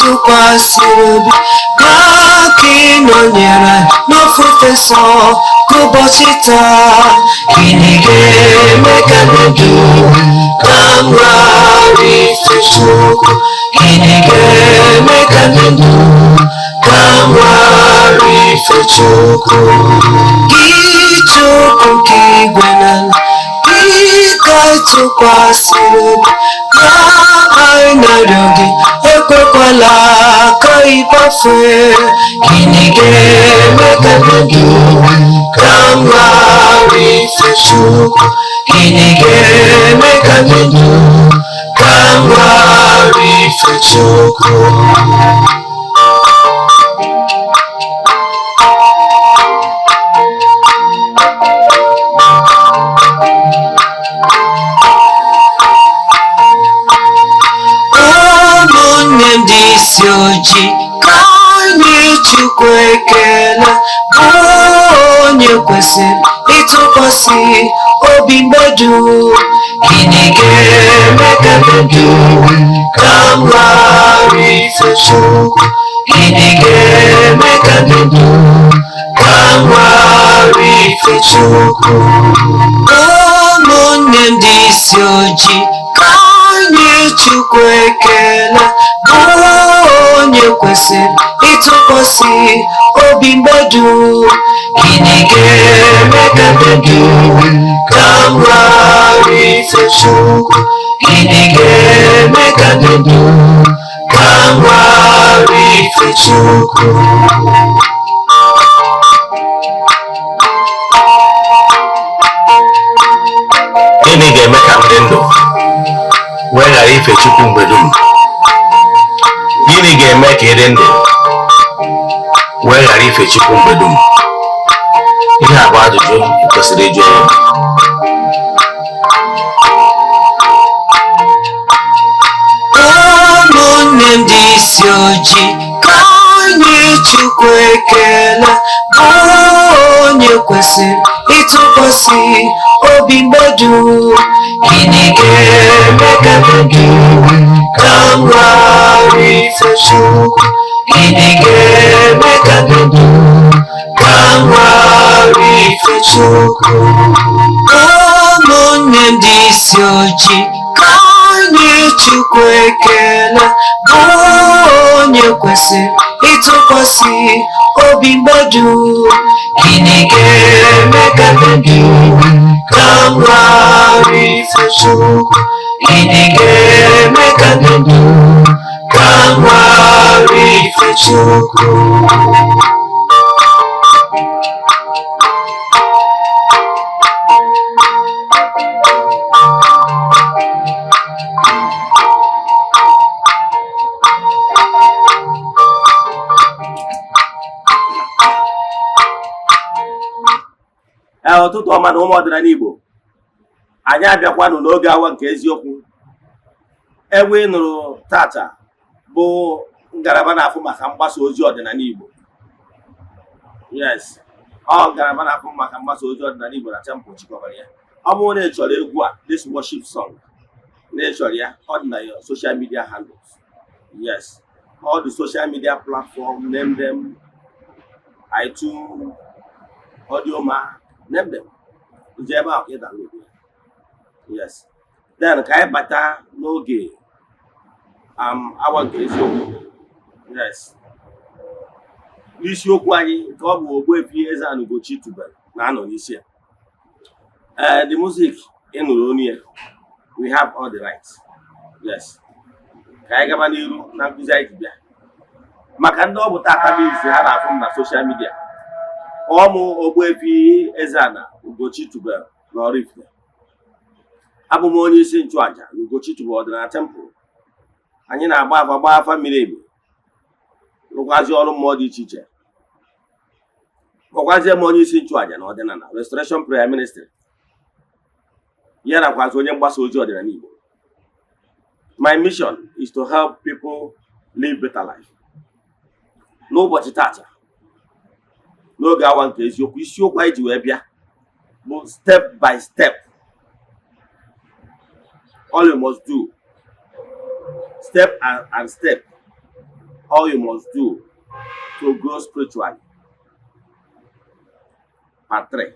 Tụkwasịrị obi bịa ka ị nọnyere n'ofufe nsọ ụbọchị taa. Gịnị ga-eme ka m ndụ ka m ghara ife Chukwu? Gịnị ga-eme ka m ndụ ka m ghara ife Chukwu? Gị Chukwu nke igwe na ala, gị ka tụkwasịrị obi bịa, anyị na-arịọ gị, ekwekwala ka ị kpafue. Gịnị ga-eme ka m ndụ ka m ghara ife Chukwu? Gịnị ga-eme ka m ndụ ka m ghara ife Chukwu? Ụmụnne m dị isi ojii, ka anyị Chukwu ekele bụ onye kwesịrị ịtụkwasị obi mmadụ. Gịnị ga-eme ka m ndụ ka m ghara ife Chukwu? Gịnị ga-eme ka m ndụ ka m ghara ife Chukwu? Ụmụnne m dị isi ojii, ka anyị Chukwu ekele bụ onye kwesịrị ịtụkwasị obi mmadụ. Gịnị ga-eme ka m ndụ ka m ghara ife Chukwu? Gịnị ga-eme ka m ndụ ka m ghara ife Chukwu? Gịnị ga-eme ka m dị ndụ wee ghara ife Chukwu mgbe dum? Gịnị ga-eme ka ị dị ndụ wee ghara ife Chukwu mgbe dum? Ihe a bụ ajụjụ ị kwesịrị ịjụ onwe gị. Ụmụnne m dị isi ojii, ka anyị Chukwu ekele bụ onye kwesịrị ịtụkwasị obi mmadụ. Gịnị ga-eme ka m ndụ ka m ghara ife Chukwu? Gịnị ga-eme ka m ndụ ka m ghara ife Chukwu? Ụmụnne m dị isi ojii, ka anyị Chukwu ekele bụ onye kwesịrị ịtụkwasị obi mmadụ. Gịnị ga-eme ka m ndụ ka m ghara ife Chukwu? Gịnị ga-eme ka m ndụ ka m ghara ife Chukwu? Ee, ụtụtụ ọma na ụmụ ọdịnala Igbo. Anyị abịakwanụ n'oge awa nke eziokwu. Egwu ị nụrụ tata bụ ngalaba na-afụ maka mgbasa ozi ọdịnala Igbo. Yes, ọ ngalaba na-afụ maka mgbasa ozi ọdịnala Igbo na temple chịkọbara ya. Ọ bụrụ na ị chọrọ egwu a, this worship song, na ị chọrọ ya, ọ dị na your social media handles. Yes, all the social media platform, name them, iTunes, Audiomack, name them, jee ebe ahụ ka ị download ya. Yes, then ka anyị bata n'oge awa nke eziokwu. Yes, n'isiokwu anyị nke ọ bụ Ogbuefi Eze-Ana Ugochi tubelu na-anọ n'isi ya. Ee, the music ị nụrụ onu ya, we have all the rights. Yes, ka anyị gaba n'iru na nkụzi anyị ji bịa. Maka ndị ọ bụ tata bụ izizi ha na-afụ m na social media, kpọọ m Ogbuefi Eze-Ana Ugochi tubelu na Oraifite. Abụ m onye isi nchụaja na Ugochi tubelu ọdịnala temple. Anyị na-agba afa, gbaa afa miri emi, rụkwazi ọrụ mmụọ dị iche iche. Kpọkwazie m onye isi nchụaja na ọdịnala Restoration Prayer Ministry, ya nakwazi onye mgbasa ozi ọdịnala Igbo. My mission is to help people live better life. N'ụbọchị tata, n'oge awa nke eziokwu, isiokwu anyị ji wee bịa bụ step by step, all you must do, step and step. All you must do to grow spiritually, part 3.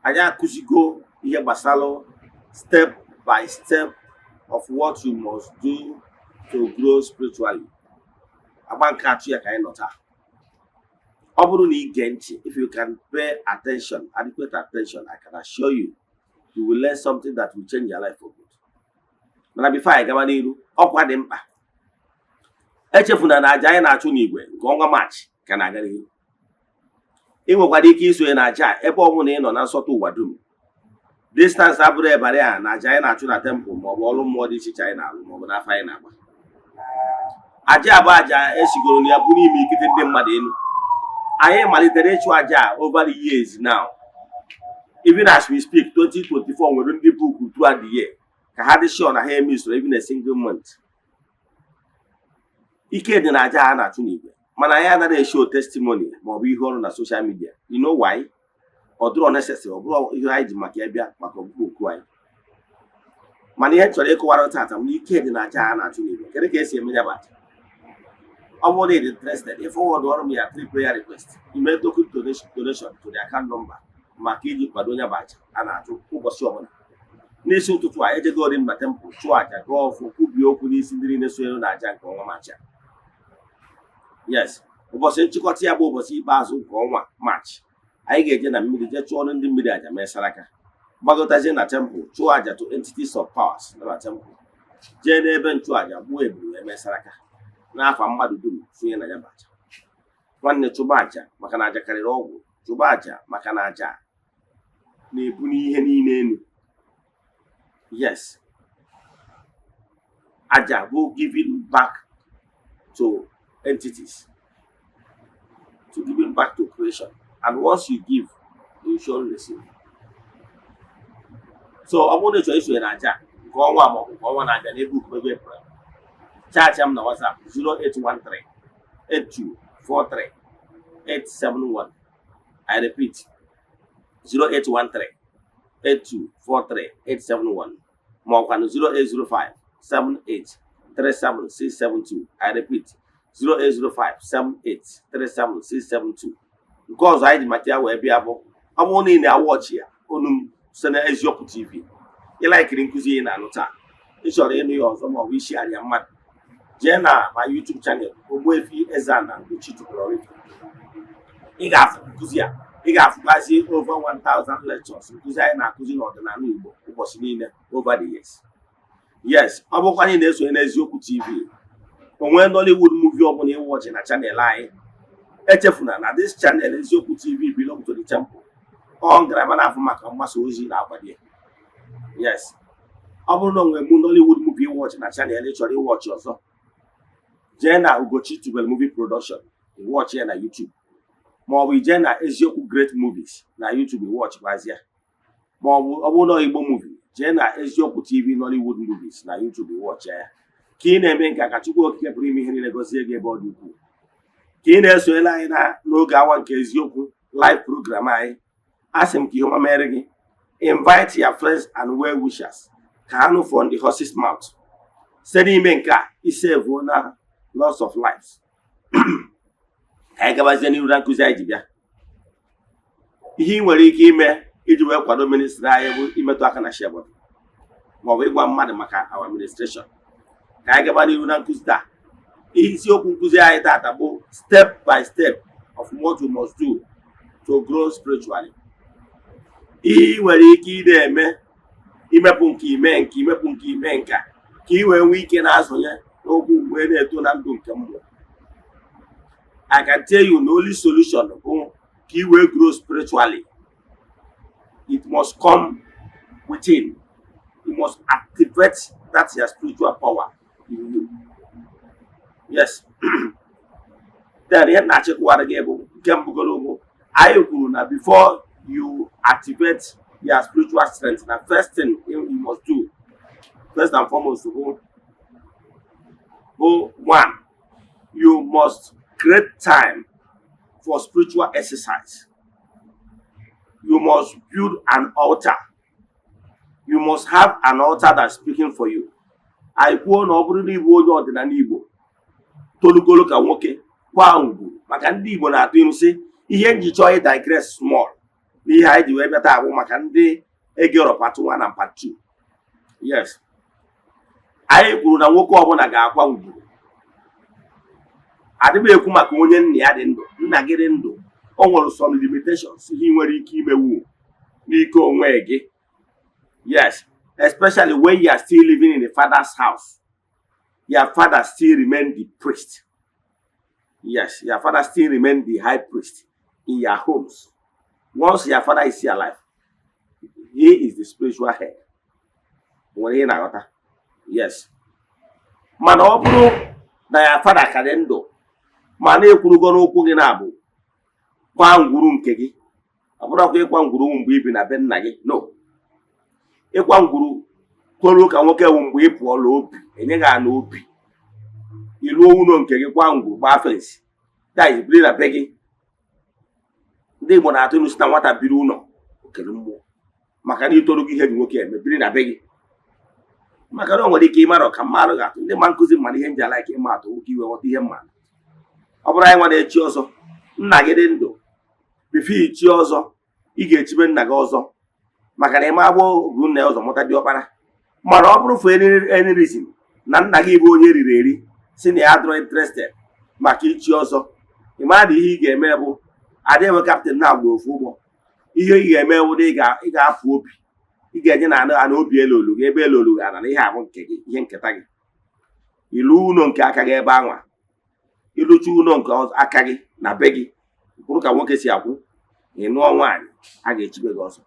Anyị akụzigo ihe gbasara step by step of what you must do to grow spiritually. Agba nke atọ ya ka anyị nọ taa. Ọ bụrụ na ị gee ntị, if you can pay attention, adequate attention, I can assure you, you will learn something that will change your life for good. Mana before anyị gaba n'iru, ọkwa dị mkpa. Echefuna na aja anyị na-achụ n'igwe nke ọnwa Maachị ka na-aga n'ihu. Ị nwekwara ike isonye na aja a ebe ọ bụla ị nọ na nsọtụ ụwa dum. Distance abụrụ ebara a na aja anyị na-achụ na temple maọbụ ọrụ mmụọ dị iche iche anyị na-alụ maọbụ n'afọ anyị na-agba. Aja a bụ aja esigoro na ya bụ n'ime ikite ndị mmadụ elu. Anyị malitere ịchụ aja a over the years now. Even as we speak, 2024, nwere ndị book throughout the year ka ha dị sure na ha emisoro even a single month. Ike dị na aja a na-achụ n'igwe, mana anyị anaghị eshow testimony maọbụ ihe ọrụ na social media. You know why? Ọ dịrọ necessary. Ọ bụrụ ihe anyị ji maka ya bịa maka ọgbụgbọ oku anyị. Mana ihe m chọrọ ịkọwara tata bụ na ike dị na aja a na-achụ n'igwe. Kedu ka esi eme ya bụ aja? Ọ bụrụ na ị dị interested, ị forward ọrụ m ya three prayer request, ime token donation to the account number maka iji kwado onye bụ aja a na-achụ ụbọchị ọbụla. N'isi ụtụtụ a, ejegori m na temple chụọ aja, gọọ ọfọ, kwubie okwu n'isi ndị niile sonyere na aja nke ọnwa Maachị a. Yes, ụbọchị nchịkọta ya bụ ụbọchị ikpeazụ nke ọnwa Maachị, anyị ga-eje na mmiri jee chụọrọ ndị mmiri aja, mee saraka, gbagotazie na temple chụọ aja to entities of powers nọ na temple, jee n'ebe nchụaja gbuo ebulu wee mee saraka n'afa mmadụ dum sonye na ya bụ aja. Nwanne, chụba aja maka na aja karịrị ọgwụ. Chụba aja maka na aja na-ebu n'ihe niile elu. Yes, aja bụ giving back to entities, to giving back to creation, and once you give, you surely receive. So ọ bụrụ na ị chọrọ isonye na aja nke ọnwa maọbụ nke ọnwa na-abịa n'ebe ukwu ebe April, chat m na WhatsApp 0813 8243 871. I repeat, 0813 8243 871, ma ọkwanụ 0805 78 37672. I repeat, 0805 78 37672. Nke ọzọ anyị ji maka ya wee bịa bụ, ọ bụrụ na ị na-awatch ya onu m site na Eziokwu TV, ị likeri nkụzi ị na-anụ taa, ị chọrọ ịnụ ya ọzọ maọbụ isi arịa mmadụ, jee na ma YouTube channel Ogbuefi Eze-Ana Ugochi tubelu Oraifite. Ị ga-afụ nkụzi a. Ị ga-afụkwazi over 1000 lectures, nkụzi anyị na-akụzi n'ọdịnala Igbo ụbọchị niile over the years. Yes, ọ bụkwa anyị na-esonye n'Eziokwu TV, onwe Nollywood movie ọbụla ịwatch na channel anyị, echefuna na this channel, Eziokwu TV, belong to the temple. Ọ ngalaba na-afụ maka mgbasa ozi na-akwado ya. Yes, ọ bụrụ na o nwere mụ Nollywood movie ịwatch na channel, ị chọrọ ịwatch ọzọ, jee na Ugochi Tubelu Movie Production, ịwatch ya na YouTube, maọbụ ijee na Eziokwu Great Movies na YouTube, ịwatchkwazi ya, maọbụ ọ bụrụ na Igbo movie, jee na Eziokwu TV Nollywood Movies na YouTube, ịwatch ya. Ka ị na-eme nke a, ka Chukwu Okike pụrụ ime ihe niile gọzie gị ebe ọ dị ukwuu. Ka ị na-esonyere anyị na n'oge awa nke eziokwu live program anyị, asị m ka ihe ọma mere gị. Invite your friends and well wishers ka ha nụ from the horse's mouth. Site n'ime nke a, isave na loss of lives. Ka anyị gabazie n'iru na nkụzi anyị ji bịa. Ihe ị nwere ike ime iji wee kwado ministry anyị bụ imetụ aka na share button maọbụ ịgwa mmadụ maka our administration. Ka anyị gaba n'iru na nkụzi taa. Isiokwu nkụzi anyị tata bụ step by step of what you must do to grow spiritually. Ihe ị nwere ike ị na-eme, imepụ nke ime nke imepụ nke ime nka, ka ị wee nwee ike na-azụnye n'okwu wee na-eto na ndụ nke mmụọ. I can tell you the only solution bụ ka ị wee grow spiritually, it must come within. You must activate that your spiritual power in you. Yes. Then ihe na-achịkwara gị bụ, nke mbụgoro bụ, anyị kwuru na before you activate your spiritual strength, na first thing you must do, first and foremost, bụ one, you must create time for spiritual exercise. You must build an altar. You must have an altar that's speaking for you. Anyị kwuo na ọ bụrụ na ịbụ onye ọdịnala Igbo, Tolugolo ka nwoke kwa ngwuru, maka ndị Igbo na-atụ ilu sị ihe nji chọọ digress small n'ihe anyị ji wee bịa taa bụ maka ndị egero part 1 na part 2. Yes, anyị kwuru na nwoke ọbụla ga-akwa ngwuru. Adịm ekwu maka onye nna ya dị ndụ. Nna gị dị ndụ, o nwere some limitations ihe ị nwere ike imewu n'ike onwe gị. Yes, especially when you are still living in the father's house. Your father still remain the priest. Yes, your father still remain the high priest in your homes. Once your father is still alive, he is the spiritual head. Nwere ihe na-aghọta? Yes, mana ọ bụrụ na ya father ka dị ndụ ma na-ekwurugo n'ụkwụ gị na-abụ kwa ngwuru nke gị, ọ bụrụkwa ịkwa ngwuru mgbe i bi na be nna gị. No, ịkwa ngwuru toruo ka nwoke wụ mgbe ị pụọla obi enye gị ana obi, iluo ụlọ nke gị, kwa ngwuru, gbaa fence, that is, biri na be gị. Ndị Igbo na-atụ ilu si na nwata biri ụlọ okere mmụọ, maka na itoru gị ihe ji nwoke eme biri na be gị, maka na o nwere ike ịmara ọka mmadụ ga-atụ ndị ma nkụzi mana ihe nji ala ike ịma atụ nwoke iwe ghọta ihe mma. Ọ bụrụ anyị nwa na-echi ọzọ, nna gị dị ndụ, before ichi ọzọ, ị ga-echibe nna gị ọzọ, maka na ịma agba ogu nna ya ụzọ mụta diọkpara. Mana ọ bụrụ for any reason na nna gị bụ onye eriri eri si na ya adịrọ interested maka ichi ọzọ, ị mara na ihe ị ga-eme bụ adị enwe captain na agwa ofu ụgbọ. Ihe ị ga-eme bụ na ị ga-apụ obi, ị ga-enye na ana ana obi elolu gị ebe elolu gị ana na ihe abụ nke gị, ihe nketa gị. Ilu ụlọ nke aka gị ebe anwa, ịlụcha ụlọ nke aka gị na be gị, kwụrụ ka nwoke si akwụ. Ị nụọ nwaanyị, a ga-echibe gị ọzọ.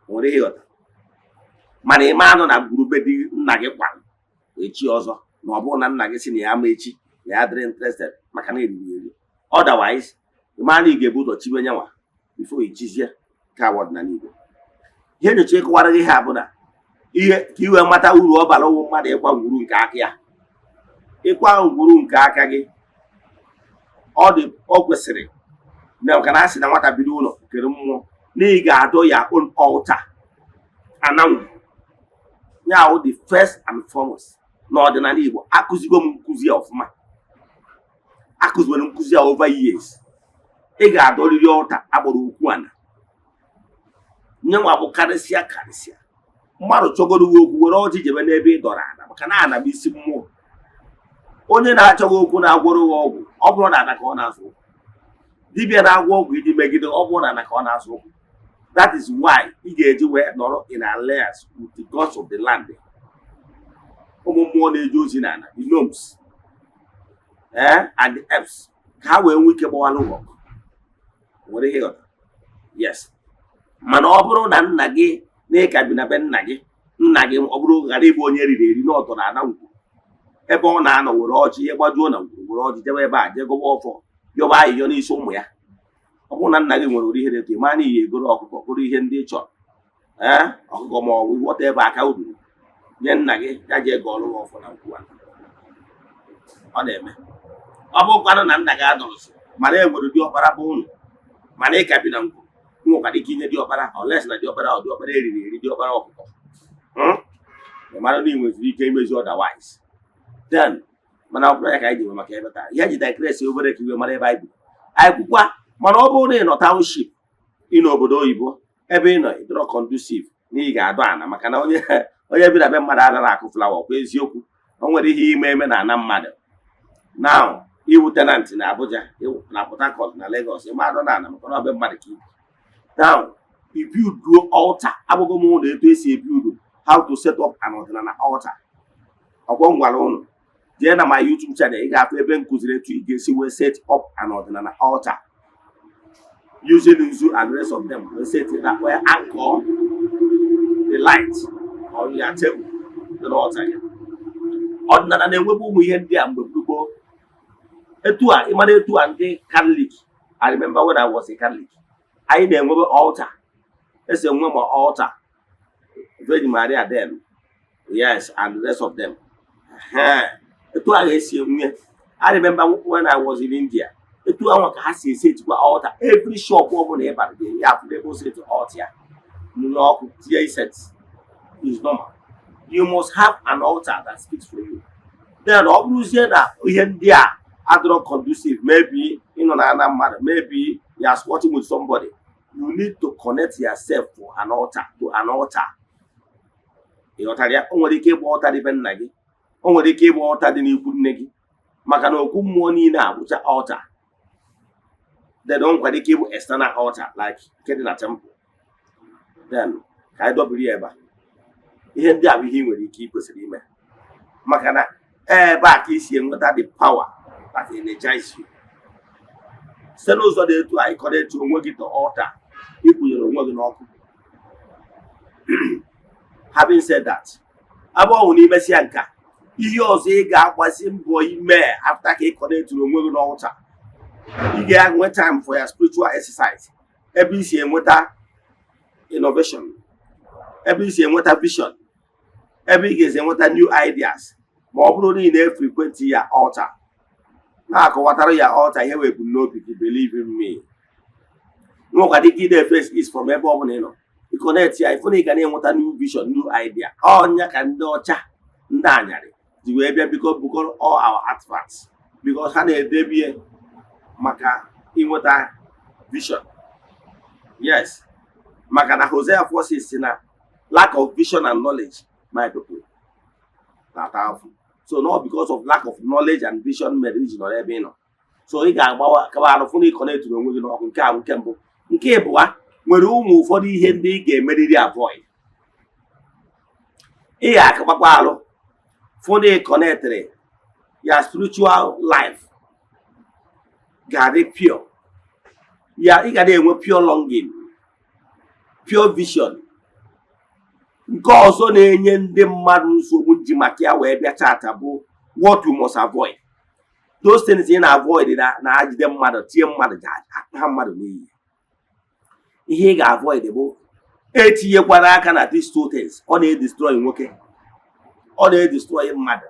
Nwere ihe ịghọta? Mana ị ma anụ na gburube di nna gị kwara echi ọzọ, na ọ bụrụ na nna gị si na ya ama echi, na ya dịrị interested maka na eriri eri. Otherwise, ị ma na ị ga-ebu ụzọ chibe nyanwa before ichizie. Nke a bụ ọdịnala Igbo. Ihe nyocha ịkọwara gị ihe a bụ na ihe ka ị wee mata uru ọ bara ụmụ mmadụ ịkwa ngwuru nke aka ya. Ịkwa ngwuru nke aka gị, ọ dị, ọ kwesịrị na maka na a sị na nwata bido ụlọ kere mmụọ, na ị ga-adọ ya own altar ananwụ ya wụ the first and foremost n'ọdịnala Igbo. Akụzigo m nkụzi ya ọfụma, akụziwere nkụzi ya over years. Ị ga-adọrịrị altar agbara okwu ana nyenwa bụ karịsịa karịsịa mmadụ chọgoro gị okwu, were ọjị jebe n'ebe ị dọrọ ana, maka na ana bụ isi mmụọ. Onye na-achọghị okwu na-agwọrọ gị ọgwụ, ọ bụrụ na ana ka ọ na-azụ ụkwụ. Dibịa na-agwọ ọgwụ iji megide, ọ bụrụ na ana ka ọ na-azụ ụkwụ. That is why ị ga-eji wee nọrọ in alliance with the gods of the land, ụmụ mmụọ na-eje ozi n'ala, the gnomes and the elves, ka ha wee nwee ike gbawara ụgwọ. Nwere ihe ịghọta? Yes, mana ọ bụrụ na nna gị na ịka bi na be nna gị, nna gị ọ bụrụ ghara ịbụ onye riri eri na ọtọrọ ana ngwuru ebe ọ na-anọ, were ọjị, ihe gbajuo na ngwuru, were ọjị jebe ebe a, jee gọba ọfọ, yọba ayịyọ n'isi ụmụ ya. Ọ bụrụ na nna gị nwere ụdị ihe dị etu, ị mara na iyi egoro ọkụkọ, goro ihe ndị ị chọrọ, ee, ọkụkọ ma ọ bụ wọta ebe aka ruru, nye nna gị, ya jee gọọrọ gị ọfọ na ngwu. Ọ na-eme. Ọ bụrụkwanụ na nna gị adọrọsị, mana e nwere diọkpara bụ ụnụ, mana ị ka bi na ngwu, ị nwekwara ike inye diọkpara, unless na diọkpara ọ diọkpara eriri eri, diọkpara ọkụkọ. Ị mara na ị nweziri ike imezi otherwise then. Mana ọ bụrụ ya ka anyị ji nwe maka ebe taa, ihe ji digress obere ka iwe mara ebe anyị bi, anyị kwukwa. Mana ọ bụrụ na ị nọ township, ị n'obodo oyibo, ebe ị nọ ịdọrọ conducive na ị ga-adọ ana, maka na onye bi na be mmadụ anaghị akụ flower. Kwa eziokwu, o nwere ihe ime eme na ana mmadụ. Now, iwu tenant na Abuja, na Port Harcourt, na Lagos, ịma adọ na ana, maka na ọ be mmadụ ka ibi. Now, i build altar. Agwago m ụlọ etu esi ebuild, how to set up an ọdịnala altar. Ọkwọ m gwara ụnụ, jee na my YouTube channel, ị ga-afụ ebe m kụziri etu ị ga-esi wee set up an ọdịnala altar using nzu and the rest of them, wee set it that way, anchor the light on your table dị n'altar gị. Ọdịnala na-enwebe ụmụ ihe ndị a mgbe gboo. Etu a ịmara etu a ndị Catholic, I remember when I was a Catholic, anyị na-enwebe altar, esi enwe ma altar Virgin Maria then, yes, and the rest of them. Etu a ga-esi enwe. I remember when I was in India, etu ahụ ka ha si esi ejikwa altar. Every shop ọbụla ị bara ga-enye afụ ebe o si etu altar ya mụnye ọkụ, tinye incense is normal. You must have an altar that speaks for you. Then ọ bụrụzie na ihe ndị a adịrọ conducive, maybe ịnọ na ana mmadụ, maybe you are squatting with somebody, you need to connect yourself for an altar, to an altar. Ị ghọtara ya? O nwere ike ịgba altar dị be nna gị, o nwere ike ịgba altar dị n'ikwu nne gị, maka na okwu mmụọ niile abụcha altar. Then o nwekwara ike ịbụ external altar like nke dị na temple. Then ka anyị dọbiri ya ebe a. Ihe ndị a bụ ihe ị nwere ike, ị kwesịrị ime, maka na ebe a ka isi enweta the power that energize you. Site n'ụzọ dị etu a, ịconnect onwe gị to altar, ịkwụnyere onwe gị n'ọkụ. Having said that, abụ ọhụụ n'imesịa nke a, ihe ọzọ ị ga-agbasi mbọ ime after ka ị connectụrụ onwe gị n'altar, ị ga-enwe time for your spiritual exercise, ebe isi enweta innovation, ebe isi enweta vision, ebe ị ga-esi enweta new ideas. Ma ọ bụrụ na ị na-efrequent ya altar, na-akọwatara ya altar ihe wee ebumnobi gị, believe in me, nwekwara ike ị na-eface is from ebe ọ bụla ị nọ ịconnect ya, ịfụ na ị ga na-enweta new vision, new idea. Ọnya ka ndị ọcha, ndị anyarị ji wee bịa biko bukọrọ all our artifacts, because ha na-edebie maka inweta vision. Yes, maka na Hosea 4:6 si na lack of vision and knowledge my people na-ata afụ. So not because of lack of knowledge and vision mere iji nọrọ ebe ị nọ. So ị ga-agbawa kaba arụ fụ na ịconnectụrụ onwe gị n'ọkụ. Nke a bụ nke mbụ. Nke ịbụa, nwere ụmụ ụfọdụ ihe ndị ị ga-emeriri avoid. Ị ga-akabakwa arụ fụ na ịconnectịrị ya, spiritual life ga-adị pure ya, ị ga na-enwe pure longing, pure vision. Nke ọzọ na-enye ndị mmadụ nsogbu ji maka ya wee bịa tata bụ what you must avoid. Those things ị na-avoid na na-ajide mmadụ, tie mmadụ, ha mmadụ n'iyi. Ihe ị ga-avoid bụ etinyekwana aka na these two things. Ọ na-edestroy nwoke, ọ na-edestroy mmadụ,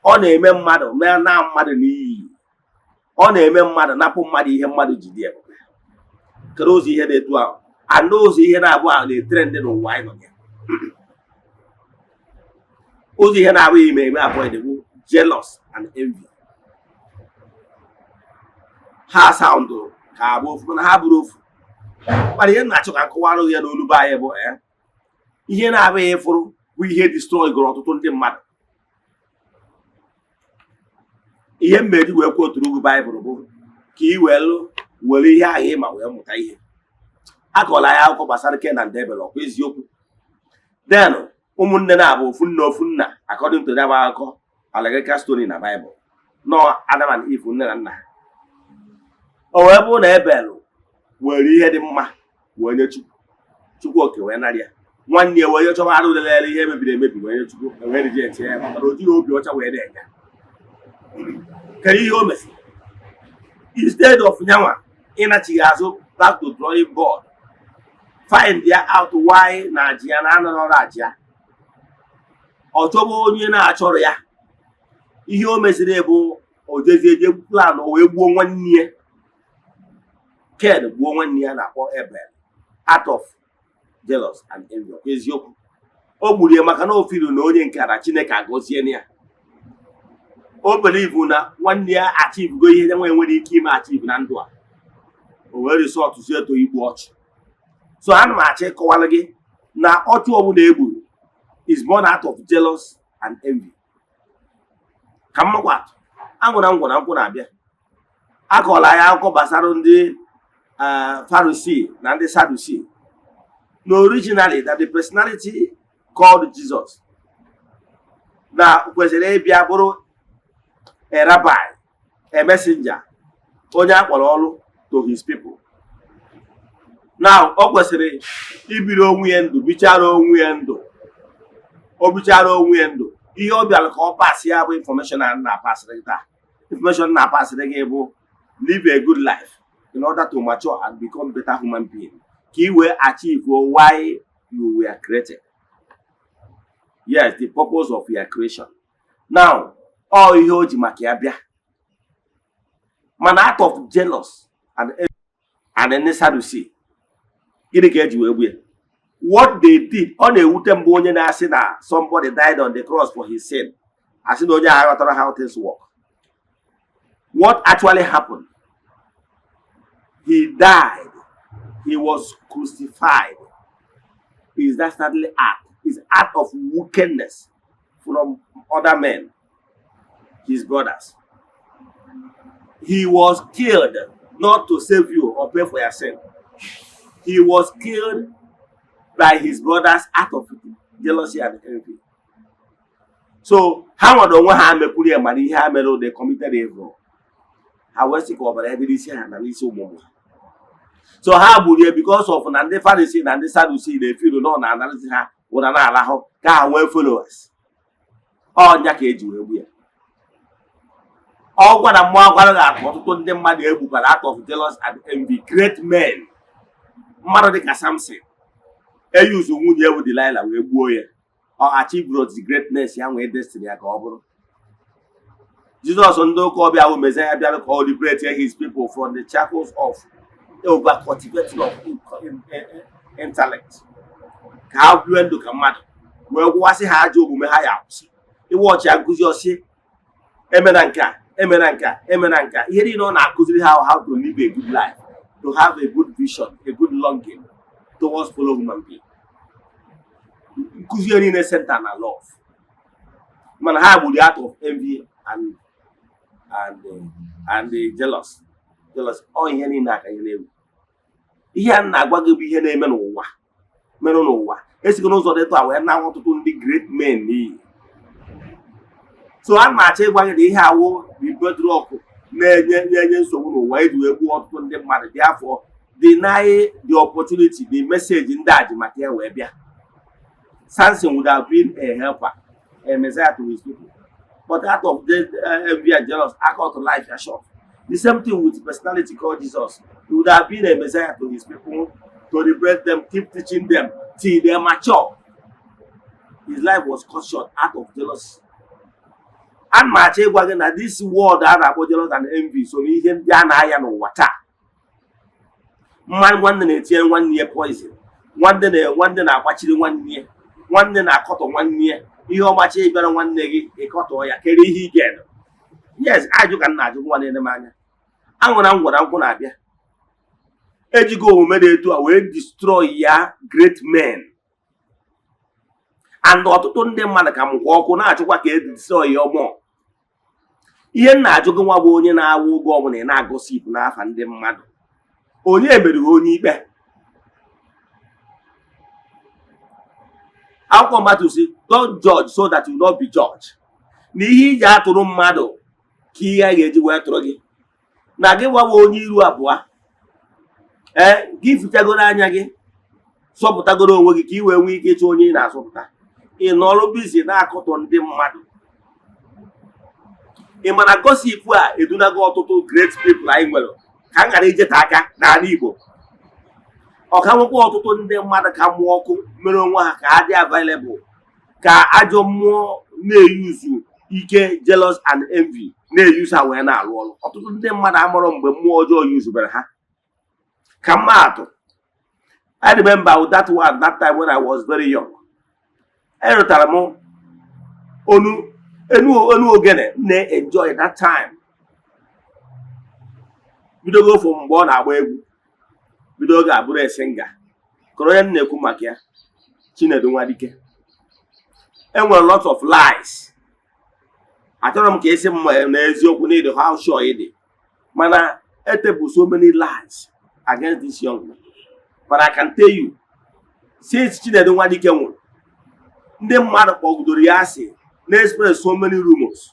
ọ na-eme mmadụ mee na mmadụ n'iyi, ọ na-eme mmadụ napụ mmadụ ihe mmadụ ji dị ebube. Kedu ụzọ ihe na-etu ahụ and ụzọ ihe na-abụ ahụ na-etrend n'ụwa anyị nọ ya? Ụzọ ihe na-abụghị ime eme avoid bụ jealous and envy. Ha sound ka abụ ofu, mana ha bụrụ ofu. Mana ihe na-achọ ka nkọwarụ ya n'olu be anyị bụ ihe na-abụghị ịfụrụ bụ ihe destroy gụrụ ọtụtụ ndị mmadụ. Ihe mmeri wee kwoturu gị Baịbụl bụ ka ị were were ihe ahụ ịma wee mụta ihe. Akọla ya akụkọ gbasara Ken and Abel, ọkwa eziokwu? Then ụmụnne na-abụ ofu nne, ofu nna, according to that akụkọ allegorical story na Baịbụl, nọ Adam and Eve, nne na nna ha. O wee bụrụ na Ebel were ihe dị mma wee nye Chukwu, Chukwu oke wee narị ya. Nwanne ya wee chọba arụ lelele ihe mebiri emebi wee nye Chukwu, wee reject ya, maka na o jighị obi ọcha wee na-enye. Kedu ihe o mesịrị? Instead of nyanwa ịnachighị azụ back to drawing board, find ya out why na aji ya na anọrọ aji ya, ọ chọba onye na-achọrọ ya. Ihe o mesịrị bụ o jezie je plan o wee gbuo nwanne ya Ken, gbuo nwanne ya na-akpọ Ebel out of jealous and envy. Ọkwa eziokwu? O gburu ya maka na o feelu na onye nke a na Chineke agọzie ya. O believe na nwanne ya achievego ihe ya nwe nwere ike ime achieve na ndụ a. O wee resort zie to igbu ọchụ. So ana m achọ ịkọwara gị na ọchụ ọbụla e gburu is born out of jealous and envy. Ka m makwa atụ, aṅụ na ngwọ na nkwụ na-abịa. Akọọla ya akụkọ gbasara ndị Pharisee na ndị Sadducee, na originally that the personality called Jesus na kwesịrị ịbịa bụrụ a rabbi, a messenger, onye a kpọrọ ọrụ to his people. Now o kwesịrị ibiri onwe ya ndụ, bichara onwe ya ndụ. O bichara onwe ya ndụ, ihe ọ bịara ka ọ pass ya bụ information a na-apasịrị gị taa. Information na-apasịrị gị bụ live a good life in order to mature and become better human being, ka ị wee achieve why you were created. Yes, the purpose of your creation. Now ọ ihe o ji maka ya bịa, mana out of jealous and ndị Sadducee, gịnị ka eji wee gbu ya? What they did, ọ na-ewute mbụ onye na-asị na somebody died on the cross for his sin, asị na onye ahụ ghọtara how things work. What actually happened? He died. He was crucified. Is dastardly act, is act of wickedness from other men, his brothers. He was killed not to save you or pay for your sin. He was killed by his brothers out of jealousy and envy. So ha nwere onwe ha mekwuru ya, mana ihe ha mere, they committed evil. Ha wee sị ka ọbara ya dị n'isi ha na n'isi ụmụ ụmụ ha. So ha gburu ya because of na ndị Farisi na ndị Sadusi na-efiru na ọ na-anarịzi ha ụra na-alahụ ka ha nwee followers. Ọnya ka eji wee gbu ya. Ọ gwara mmụọ gwara gị atụ ọtụtụ ndị mmadụ egbukwara out of jealous and envy. Great men, mmadụ dịka Samson, eyuzu nwunye ewu Delilah wee gbuo ya. Ọ achieve the greatness ya, nwee destiny ya ka ọ bụrụ Jizọs. Ndị ụka ọbịa bụ Messiah bịara ka ọ liberate his people from the shackles of over cultivating of intellect, ka ha bie ndụ ka mmadụ, wee gwụwasị ha ajọ omume ha ya akwụsị. Iwe ọchị ya nkụzi ọsị emena nke a, emena nke a, emena nke a. Ihe niile ọ na-akụziri ha, how to live a good life, to have a good vision, a good longing towards fellow human being. Nkụzi ya niile center na love, mana ha gburu out of envy and jealous. Ọ ihe niile aka ihe na-egwu. Ihe a na-agwa gị bụ ihe na-eme n'ụwa, mere n'ụwa. Esigo n'ụzọ dị etu a wee na ọtụtụ ndị great men n'iyi. So a na-achọ ịgwa gị na ihe awụ the bedrock na-enye nsogbu n'ụwa eji wee gbuo ọtụtụ ndị mmadụ. Dị afọ deny the opportunity, the message ndị a ji maka ya wee bịa. Samson would have been a helper, a messiah to his people, but out of the envy and jealous, cut life ya short. The same thing with personality called Jesus. He would have been a messiah to his people, to liberate them, keep teaching them till they mature. His life was cut short out of jealousy. A na-achọ ịgwa gị na this world a na-akpọ jealous and envy so n'ihe ndị a na-aya n'ụwa taa. Mmadụ nwanne na-etinye nwanne ya poison, nwanne na nwanne na-agbachiri nwanne ya, nwanne na-akọtọ nwanne ya. Ihe ọmachi ịbịara nwanne gị, ịkọtọ ya, kere ihe ị ga-eme? Yes, ajụ ka m na-ajụ nwa na-ene m anya. Aṅụra m gwara nkwụ na-abịa ejigo omume dị etu a wee destroy ya great men, and ọtụtụ ndị mmadụ ka mụkwa ọkụ na-achụkwa ka e destroy ya ọmụọ. Ihe m na-ajụ gị nwa bụ onye na-awụ oge ọbụla ị na-agossip n'afa ndị mmadụ, onye meriri onye ikpe? Akwụkwọ mmadụ si, "Don't judge so that you not be judged." Na ihe iji atụrụ mmadụ ka ihe a ga-eji wee tụrụ gị na gị gwawa onye iru abụọ. Ee, gị fichagoro anya gị, sọpụtagoro onwe gị ka ị wee nwee ike ịchọ onye ị na-asọpụta. Ị nọrọ busy na-akọtọ ndị mmadụ. Ị ma na gossip a edunago ọtụtụ great people anyị nwere ka m ghara ijete aka n'ala Igbo. Ọ ka nwekwa ọtụtụ ndị mmadụ ka mmụọ ọkụ mere onwe ha ka ha dị available, ka ajọ mmụọ na-eyuzu ike jealous and envy na-eyuzu ha wee na-arụ ọrụ. Ọtụtụ ndị mmadụ amụrụ mgbe mmụọ ọjọọ yuzubere ha. Ka mma atụ, I remember that one, that time when I was very young, erụtara m onu enu onu ogene m na-enjoy that time. Bidogo ofu mgbe ọ na-agba egwu, bido oge abụrụ singer kọrọ onye m na-ekwu maka ya, Chinedu Nwadike. Enwere lot of lies. Achọrọ m ka esi m n'eziokwu n'ịdị how sure ị dị, mana etebu so many lies against this young man. But I can tell you, since Chinedu Nwadike nwụrụ, ndị mmadụ kpọgidoro ya asị, na-express so many rumors,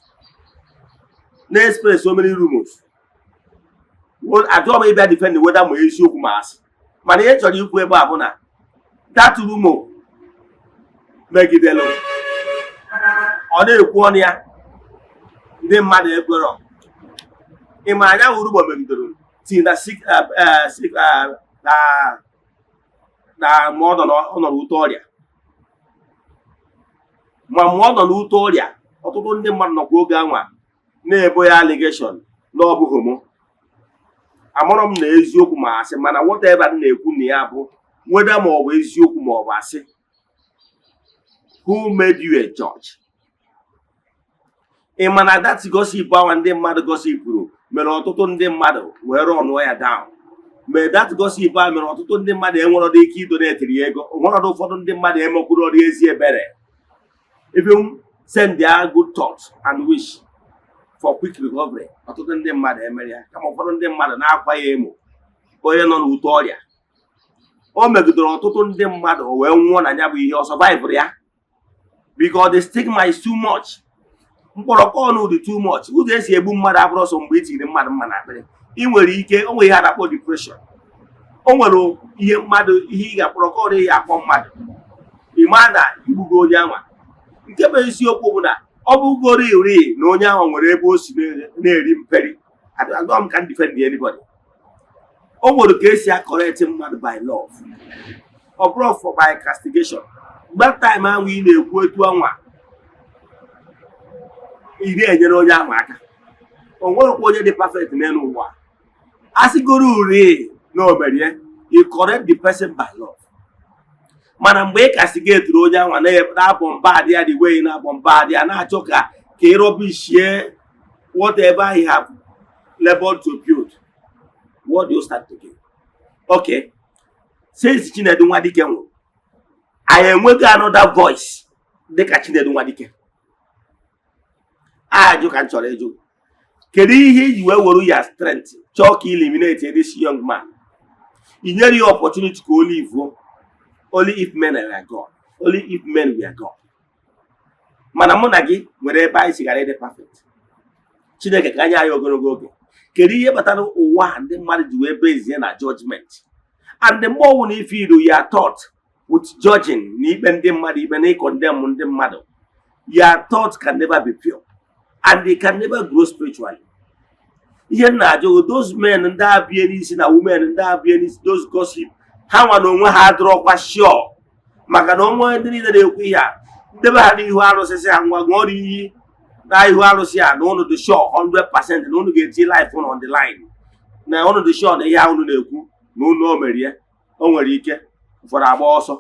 na-express so many rumors. Achọghị m ịbịa defend whether ma eziokwu ma asị, mana ihe chọrọ ikwu ebe a bụ na that rumor megidelu ọ na-ekwu ọnụ ya, ndị mmadụ ekwerọ. Ịma anya wụ rumor megidere ti na sik sik na na ma ọ nọ n'ute ọrịa, ma ọ nọ n'ute ọrịa. Ọtụtụ ndị mmadụ nọkwa oge anwa na-ebo ya allegation na ọ bụ homo. Amarọ m na eziokwu ma asị, mana whatever m na-ekwu na ya bụ whether ma ọ bụ eziokwu ma ọ bụ asị, who made you a judge? Ị ma na that gossip ahụ ndị mmadụ gossipụrụ Mere ọtụtụ ndị mmadụ wee rọnụọ ya down. Mee that gossip a mere ọtụtụ ndị mmadụ enwerọdụ ike idonateri ya ego. Onwerọdụ ụfọdụ ndị mmadụ emekwuru ọrụ ezi ebere, even send their good thoughts and wish for quick recovery. Ọtụtụ ndị mmadụ emere ya, kama ụfọdụ ndị mmadụ na-akwa ya emo. Onye nọ n'ute ọrịa, o megidere ọtụtụ ndị mmadụ, o wee nwụọ na ya bụ ihe ọ survive ya, because the stigma is too much. Mkpọrọkọ ọnụ dị too much. Ụzọ esi egbu mmadụ abụrụ ọsọ mgbe i tiri mmadụ mma na akpịrị. Ị nwere ike o nwere ihe a na-akpọ depression. O nwere ihe mmadụ, ihe ị ga-akpọrọkọ ọnụ, ihe akpọ mmadụ, ị maa na igbugo onye anwa. Nke bụ eziokwu bụ na ọ bụgoro iri na onye ahụ nwere ebe o si na-eri mperi. Agwa m ka m defend anybody. O nwere ka esi acorrect mmadụ by love, ọ bụrụ for by castigation. Mgbe time ahụ ị na-ekwu etu anwa, ị na-enyere onye ahụ aka. O nwerekwa onye dị perfect n'elu ụwa. A sịgoro uri na o merie, you correct the person by love. Mana mgbe ị castigaturu onye anwa, na-abọ mba adị ya, the way na-abọ mba adị ya, na-achọ ka ị rubbishie whatever he have labored to build, what do you start to gain? Okay, since Chinedu Nwadike nwụrụ, anyị enweghị another voice dịka Chinedu Nwadike. Ajụ ka m chọrọ ịjụ: kedu ihe iji wee were ya strength chọọ ka eliminate this young man? I nyere ya opportunity ka o live. Only if men were God, only if men were God. Mana mụ na gị nwere ebe anyị sigara ịdị perfect. Chineke ka anyị ogologo oge. Kedu ihe kpatara ụwa a ndị mmadụ ji wee bezie na judgment? And mgbe ọnwụ na ife iru ya thought with judging na ikpe ndị mmadụ ikpe na ịcondemn ndị mmadụ, your thought can never be pure and they can never grow spiritually. Ihe m na-ajụ, those men ndị abịa n'isi na women ndị abịa n'isi those gossip, ha nwa na onwe ha adịrọkwa sure, maka na onwe ndị niile na-ekwu ihe a, ndebe ha n'ihu arụsị, sị ha ngwa, ṅụọrọ iyi na ihu arụsị a na ụnụ dị sure 100% na ụnụ ga-eti life ụnụ on the line, na ụnụ dị sure na ihe ahụ ụnụ na-ekwu na ụnụ o merie. O nwere ike ụfọdụ agba ọsọ.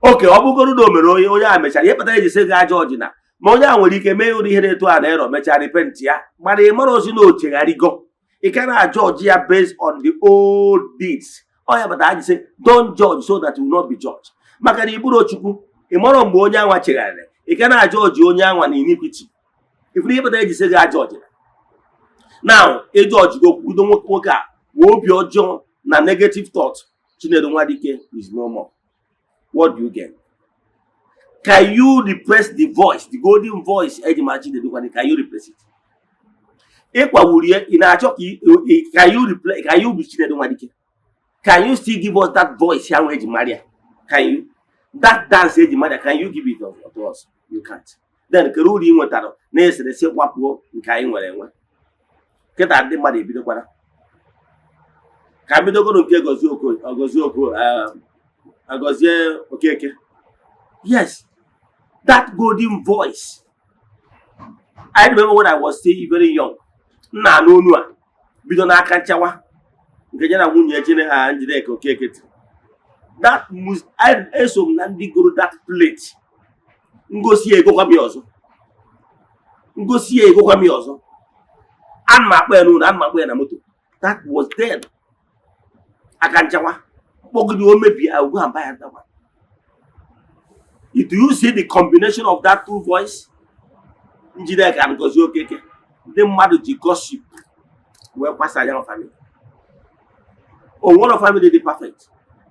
Oke ọ bụgoro na o mere, onye a mechara ihe kpatara eji sị gị aja ọjị na ma onye a nwere ike mee ụdị ihe na-eto a na erọ, mechaa repent ya. Mana ị mara ozi na o chegharịgo, ị ka na-aja ọjị ya based on the old deeds. Ọ ya kpatara ji sị, "Don't judge so that you will not be judged," maka na iburu Chukwu, ị mara mgbe onye anwa chegharịrị. Ị ka na-aja ọjị onye anwa na iniquity. Ifuru ihe kpatara eji sị gị aja ọjị now, ịjụ ọjịgo kwudo nwoke a wee obi ọjọọ na negative thought. Chinedu Nwadike is no more. What do you get? Can you replace the voice, the golden voice eji mara Chinedu Nwadike? Can you replace it? Ịkwagburu ya, ị na-achọ ka can you replace? Can you be Chinedu Nwadike? Can you still give us that voice ahụ eji mara ya? Can you, that dance eji mara ya, can you give it to us? You can't. Then kedu uru ị nwetara na eserese kwapụo nke anyị nwere enwe? Kịta ndị mmadụ ebidokwara ka bidogoro nke Gozie Oko, Gozie Oko, Gozie Okeke. Yes, that golden voice. I remember when I was still very young, m na-anụ onu a bido n'aka nchawa nke ya na nwunye Chine ha, Njideka Okeke tiri that music. Eso m na ndị goro that plate. Ngosi ya egokwa m ya ọzọ, ngosi ya egokwa m ya ọzọ. Ana m akpọ ya n'ụlọ, ana m akpọ ya na moto. That was then. Aka nchawa mkpọgide o mebie, I will go and buy another one. Do you see the combination of that two voice, Njideka and Gozie Okeke? Ndị mmadụ ji gossip wee kwasa ya family. O nwere family dị perfect.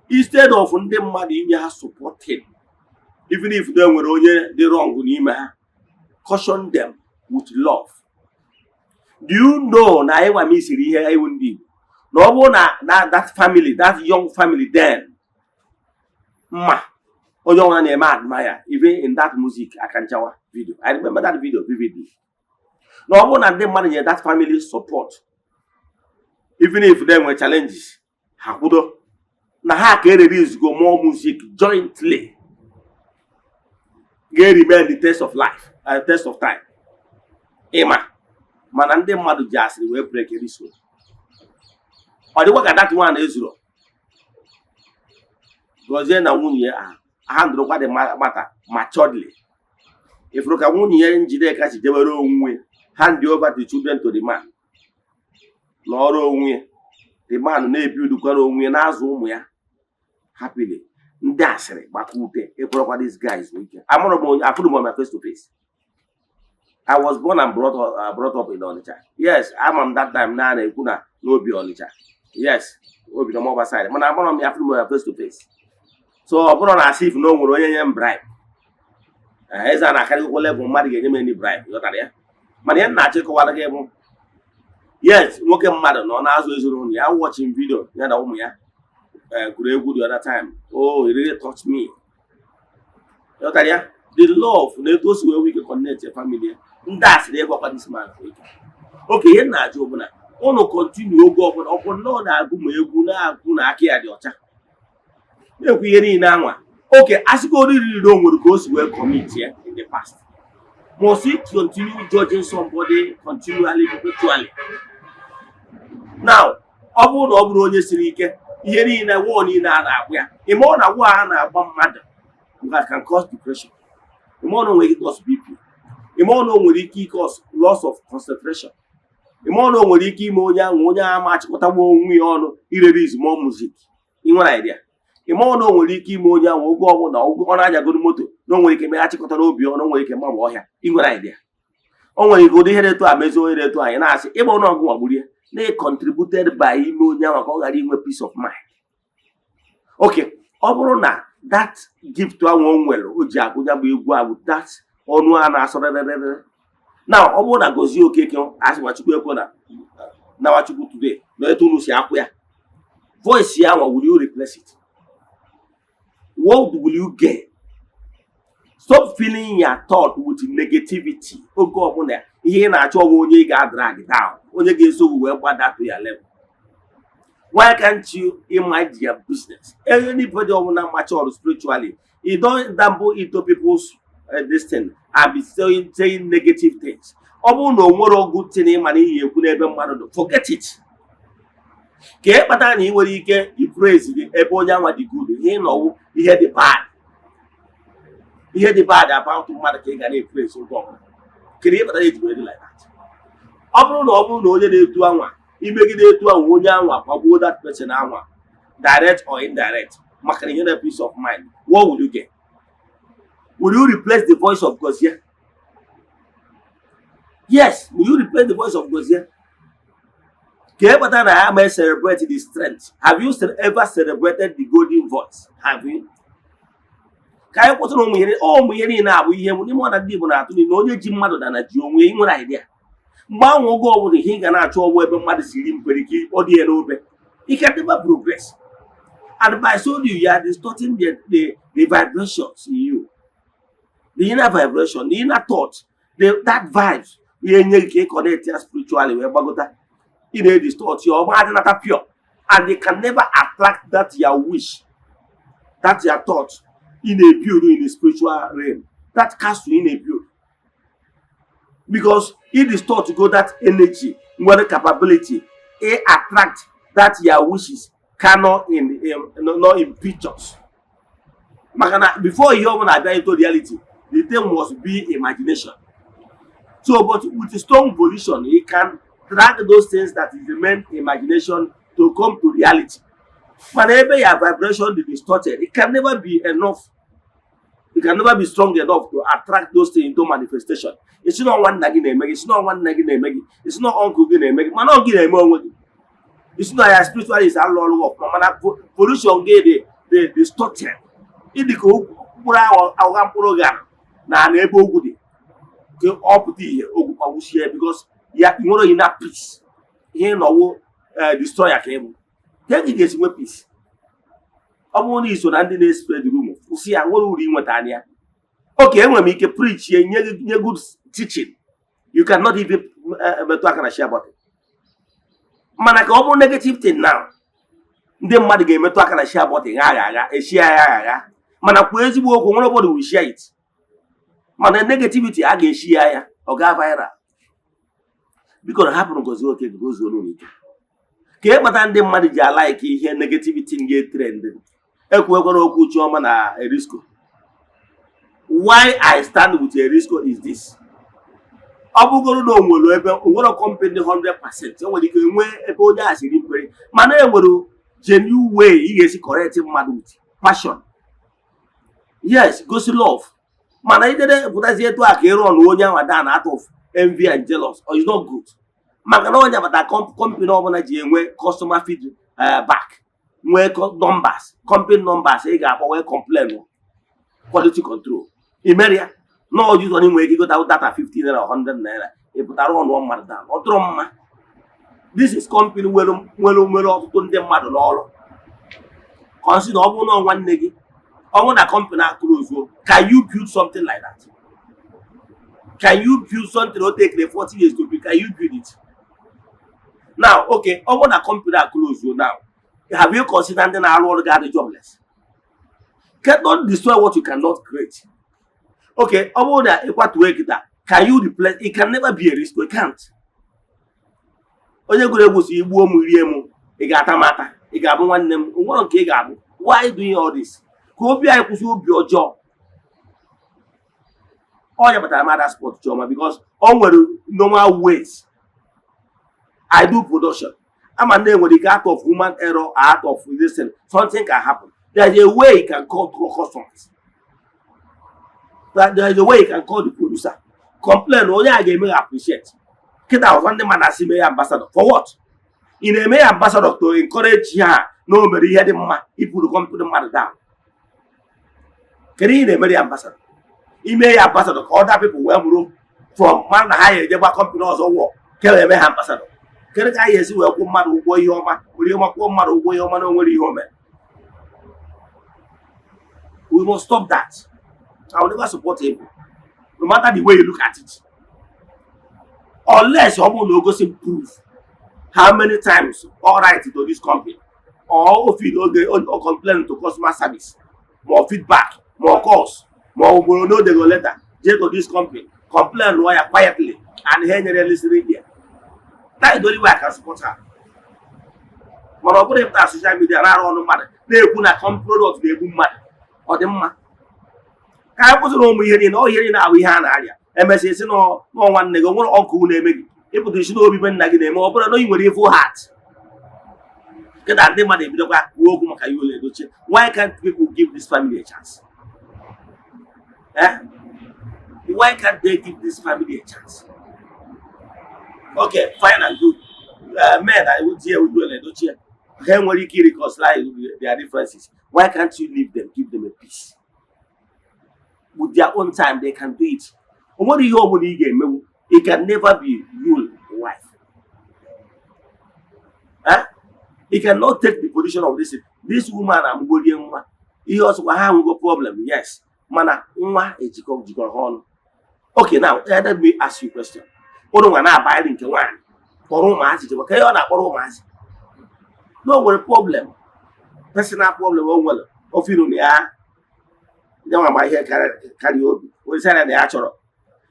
Instead of ndị mmadụ inye ha supporting, even if they nwere onye dị wrong n'ime ha, caution them with love. Do you know na anyị nwa isiri ihe iwu ndị Igbo na ọ bụrụ na that family, that young family then, mma onye ọbụla na-eme admire, even in that music Akanchawa video, I remember that video vividly, na ọ bụrụ na ndị mmadụ nyere that family support, even if they nwere challenges, ha kwudo na ha ka erelease go more music jointly ga-remain the test of life and test of time. Ịma mana ndị mmadụ ji asịrị wee break this one. Ọ dịkwa ka that one ezuru Gọzie na nwunye ya handụrụkwa the matter maturely. Ifuru ka nwunye ya Njideka si debere onwe Hand over the children to the man n'ọrụ onwe ya. The man na-ebidukwara onwe ya, na-azụ ụmụ ya happily. Ndị asịrị gbakọ ute ekwerekwa these guys ike. Amụrụ m onye afụrụ m na face to face. I was born and brought up in Onitsha. Yes, ama m that time na a na-ekwu na n'obi Onitsha. Yes, obi na mọba side. Mana amụrụ m ya, afụrụ m ya face to face. So ọ bụrụ na asị if na o nwere onye nye m bribe. Eze a na-akarịgokwa level mmadụ ga-enye m any bribe, ghọtara ya? Mana ihe m na-achọ ịkọwara gị bụ, yes, nwoke mmadụ nọ na-azụ ezinụlọ ya. Watching video ya na ụmụ ya gụrụ egwu the other time. Oh, it really touched me. Ghọtara ya? The love na etu o si wee nwee ike connect your family ya. Ndị a sịrị ịgwakwa this man for ike. Oke ihe m na-ajụ bụ na ụnụ continue oge ọbụla ọ bụ nnọọ na-agụ ma egwu na-agụ na aka ya dị ọcha, na-ekwu ihe niile anwa. Oke asịgoro riri o nwere ka o si wee commit ya in the past. Must he continue judging somebody continually, perpetually? Now, ọ bụrụ na ọ bụrụ onye siri ike, ihe niile wụọ niile a na-agba ya, ime ọ na wụọ a na-agba mmadụ can cause depression. Ime ọ na o nwere ike cause BP. Ime ọ na o nwere ike cause loss of concentration. Ime ọ na o nwere ike ime onye ahụ, onye ahụ ma achịkọtagbu onwe ya ọnụ irelease more music. Ị nwere idea? Ime ọ na o nwere ike ime onye ahụ, oge ọbụla ọ na-anyagoro moto, na o nwere ike mee achịkọtara obi ọnụ, o nwere ike mgbanwe ọhịa. Ị nwere idea? O nwere ike ụdị ihe na-eto a mezie onye na-eto anyị na-asị ịgba ọnụ ọgụ nwagburu ya na contributed by ime onye ahụ ka ọ ghara inwe peace of mind. Okay, ọ bụrụ na that gift ahụ o nwere o ji agụ ya bụ egwu ahụ, that ọnụ a na-asọ rererere na ọ bụrụ na Gozie Okeke asị Nwachukwu ekwe na Nawachukwu today na etu unu si akwụ ya voice ya nwa, will you replace it? What will you gain? Stop filling your thought with negativity. Oge ọbụla ihe ị na-achọ ọbụ onye ị ga-drag down, onye ga-eso gị wee gbada to your level. Why can't you imagine your business? Anybody ọbụla mature spiritually, you don't dabble into people's this thing and be saying negative things. Ọ bụrụ na o nwere good thing ịma na iyi ekwu n'ebe mmadụ nọ, forget it. Ka ị kpatara na ị nwere ike ipraise gị ebe onye anwa dị good, ihe ịnọwụ ihe dị bad, ihe dị bad about mmadụ ka ị ga na-epraise oge ọbụla. Kedu ihe kpatara eji wee dị like that? Ọ bụrụ na onye na-etu anwa imegide etu anwa, onye anwa kwagbuo that person anwa, direct or indirect, maka na ihe na peace of mind, what will you get? Will you replace the voice of Gozie? Yes, will you replace the voice of Gozie? Ka e kpatara na ya ma celebrate the strength. Have you ever celebrated the golden voice? Have you? Ka anyị kwụsịrị ụmụ ihe niile abụ ihe n'ime ọ na ndị Igbo na-atụ n'ilu na onye ji mmadụ dana ji onwe ya. Ị nwere idea? Mgbe ahụ, oge ọbụla ihe ị ga na-achọ ọgbụ ebe mmadụ siri mpere ka ọ dị ya n'obe, you can never progress. And by so doing, you are distorting the vibrations in you, the inner vibration, the inner thought, that vibes ihe nye gị ka ị connect ya spiritually wee gbagota. Ị na-edistort ya, ọma adịnata pure, and they can never attract that your wish, that your thought ị na-ebuild in the spiritual realm, that castle ị na-ebuild, because ị distort go that energy nwere capability ị attract that your wishes cannot in not in pictures. Maka na before ihe ọbụla abịa into reality, the thing must be imagination. So, but with strong volition, you can drag those things that remain imagination to come to reality. Mana ebe ya vibration dị distorted, it can never be enough, it can never be strong enough to attract those things into manifestation. Isi na nwanna gị na-eme gị, isi na nwanne gị na-eme gị, isi na uncle gị na-eme gị, mana ọ gị na-eme onwe gị. Isi na ya spiritualist alụ ọrụ ọfụma, mana volition gị dị distorted. Ịdị ka mkpụrụ agha mkpụrụ gara na ana ebe ogwu dị ka ọ pụta ihe ogwu kpagbusie, because ya nwere inner peace. Ihe nọwụ destroyer ka ị bụ. Ka gị ga-esi nwe peace? Ọ bụrụ na iso na ndị na-espread rumor, kwụsị ya. Nwere uru inweta anya. Okay, enwere m ike preach ye, nye nye good teaching, you cannot even metụ aka na share button. Mana ka ọ bụrụ negative thing now, ndị mmadụ ga-emetụ aka na share button gha agha agha eshia ya agha agha. Mana kwuo ezigbo okwu, nwere obodo will share it, mana negativity a ga-eshi ya ya ọ gaa viral. Biko na hapụrụ Gozie Okeke ka o zuo n'ụlọ ike. Ka ị kpata ndị mmadụ ji alike ihe negativity ga-etrend. Ekwuekwana okwu Chioma na Erisco. Why I stand with Erisco is this: Ọ bụgoro na o nwere ebe o nwere company 100%, o nwere ike nwee ebe onye a siri mpere, mana e nwere genuine way ị ga-esi correct mmadụ with passion, yes, gosi love. Mana idede pụtazie etu a ka ịrụ ọnụ onye ahụ down out of envy and jealous, or is not good, maka na onye bata company ọbụla ji enwe customer feedback, nwee numbers, company numbers ị ga-akpọ wee complain, quality control imere ya na ọjụzọ na nwere ike ịgota data 50 naira, 100 naira, ị pụtara ọnụọ mmadụ down. Ọ dịrọ mma. This is company nwere ọtụtụ ndị mmadụ n'ọrụ. Consider, ọ bụrụ na ọ nwanne gị, ọ bụrụ na company a close, can you build something like that? Can you build something o take 40 years to build? Can you build it now? Okay, ọ bụrụ na company a close now, have you considered ndị na-arụ ọrụ ga-adị jobless? Cannot destroy what you cannot create. Okay, ọ bụrụ na ịkwatuo kịta, can you replace it? Can never be a risk. You can't. Onye gụrụ egwu si igbuo m, rie m, ị ga-ata m ata, ị ga-abụ nwanne m nwere nke ị ga-abụ. Why doing all this? Ka obi anyị kwụsị obi ọjọọ. Ọ kpatara m ada support Chioma, because o nwere normal ways I do production. Ama na enwere ike, out of human error, out of this thing, something can happen. There is a way you can call to customers. There is a way you can call the producer, complain. Onye a ga-eme gị appreciate. Kịta ọzọ, ndị mmadụ asị mee ya ambassador. For what? Ị na-eme ya ambassador to encourage ha na o mere ihe dị mma, ipuru company mmadụ down? Kedu ihe ị na-emere ya ambassador? Ime ya ambassador ka other people wee mụrụ from mmadụ na ha ya eje gba company ọzọ wụọ ka e eme ha ambassador. Kedu ka anyị esi wee kwụ mmadụ ụgwọ ihe ọma, were ihe ọma kwụọ mmadụ ụgwọ ihe ọma na o nwere ihe o mere? We must stop that. I will never support evil, no matter the way you look at it, unless ọ bụrụ na o gosi proof how many times all right to this company, or o feel oge o complain to customer service, ma ọ feedback, ma ọ calls, ma ọ ugboro na o dego letter jee to this company complain, lụọ ya quietly and ha enyere listening ear. That is the only way I can support her. Mana ọ bụrụ ịpụta social media na-arụ ọnụ mmadụ, na-ekwu na com product na-egbu mmadụ, ọ dị mma ka anyị kwụsịrị ụmụ ihe niile. Ọ ihe niile ahụ ihe a na-arịa, emesịa isi nọ nwanne gị o nwere ọnkụ na-eme gị, ịpụta isi n'obi be nna gị na-eme. Ọ bụrụ na ị nwere evil heart, kịta ndị mmadụ ebidokwa kwuo okwu maka Yul Edochie. Why can't people give this family a chance, eh? Why can't they give this family a chance? Okay, fine and good. Men I would hear with Yul Edochie, ha nwere ike reconcile their differences. Why can't you leave them, give them a peace with their own time? They can do it. O nwere ihe ọ bụla ị ga-emenwu. It can never be Yul wife, eh? He cannot take the position of this woman. Amụgorie nwa, ihe ọsọkwa ha nwego problem, yes, mana nwa ejikọ jikọrọ ha ọnụ. Okay, now let me ask you a question. Ụnụ nwa na-abanyere nke nwaanyị kpọrọ ụmụazị jikwa ka ihe ọ na-akpọrọ ụmụazị na o nwere problem, personal problem o nwere ofiru na ya ya nwa ma ihe karịa obi onye sị na ya chọrọ.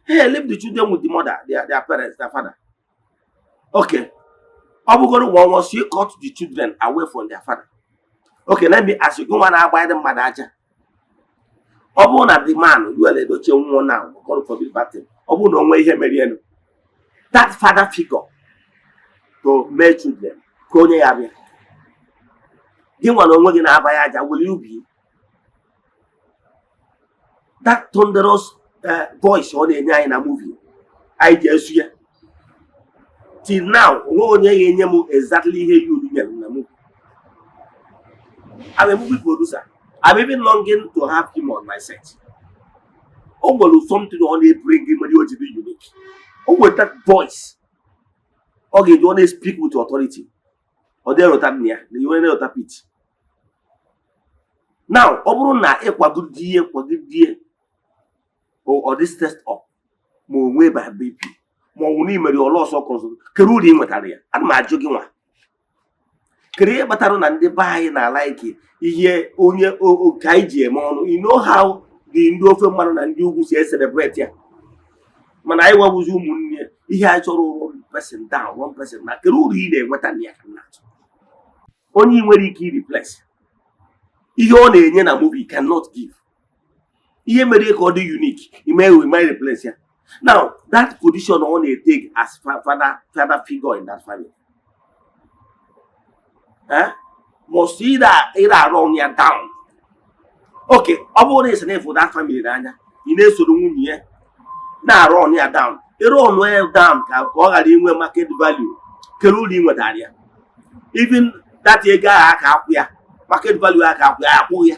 Hey, leave the children with the mother, their parents, their father. Okay, ọ bụgoro nwa once you cut the children away from their father. Okay, let me ask you, gị nwa na-agbanyere mmadụ aja, ọ bụrụ na the man Yul Edochie nwụọ now, God forbid bad thing, ọ bụrụ na o nwee ihe mere elu, that father figure to male children, ka onye ya bịa, gị nwa na onwe gị na-aba ya aja, will you be that thunderous voice ọ na-enye anyị na movie anyị ji esu ya? Till now, onwe onye ga-enye m exactly ihe Yul nyere na movie. I'm a movie producer. I'm even longing to have him on my set. O nwere something ọ na-ebring mere o ji dị unique. O nwere that voice ọ ga-eji ọ na-speak with authority. Ọ dị erota nna ya na iwe na-erota Pete. Now, ọ bụrụ na ịkwagidie kwagidie ọ dị stressed up, ma o nwee ba BP, ma ọ bụ na imere ọlụ ọsọ kọzọ, kedu uru ị nwetara ya? Ana m ajụ gị nwa, kedu ihe kpatara na ndị be anyị na-alike ihe onye ka anyị ji eme ọnụ? You know how the ndị ofe mmanụ na ndị ugwu si celebrate ya, mana anyị gwagbuzi ụmụnne ihe anyị chọrọ, one person down, one person na. Kedu uru ị na-enweta na ya? Ka m na-achọ onye ị nwere ike i-replace ihe ọ na-enye na movie cannot give. Ihe mere ka ọ dị unique, ime ime replace ya. Now that position ọ na-etake as father figure in that family, eh, must either run ya down. Okay, ọ bụrụ na ị sị na ịfụ that family n'anya, ị na-esoro nwunye ya na-arụ ọnụ ya down, ịrụ ọnụ ya down ka ọ ghara inwe market value, kere uru ị nwetara ya. Even that ego ahụ aka akwụ ya, market value aka akwụ ya, akwụghị ya.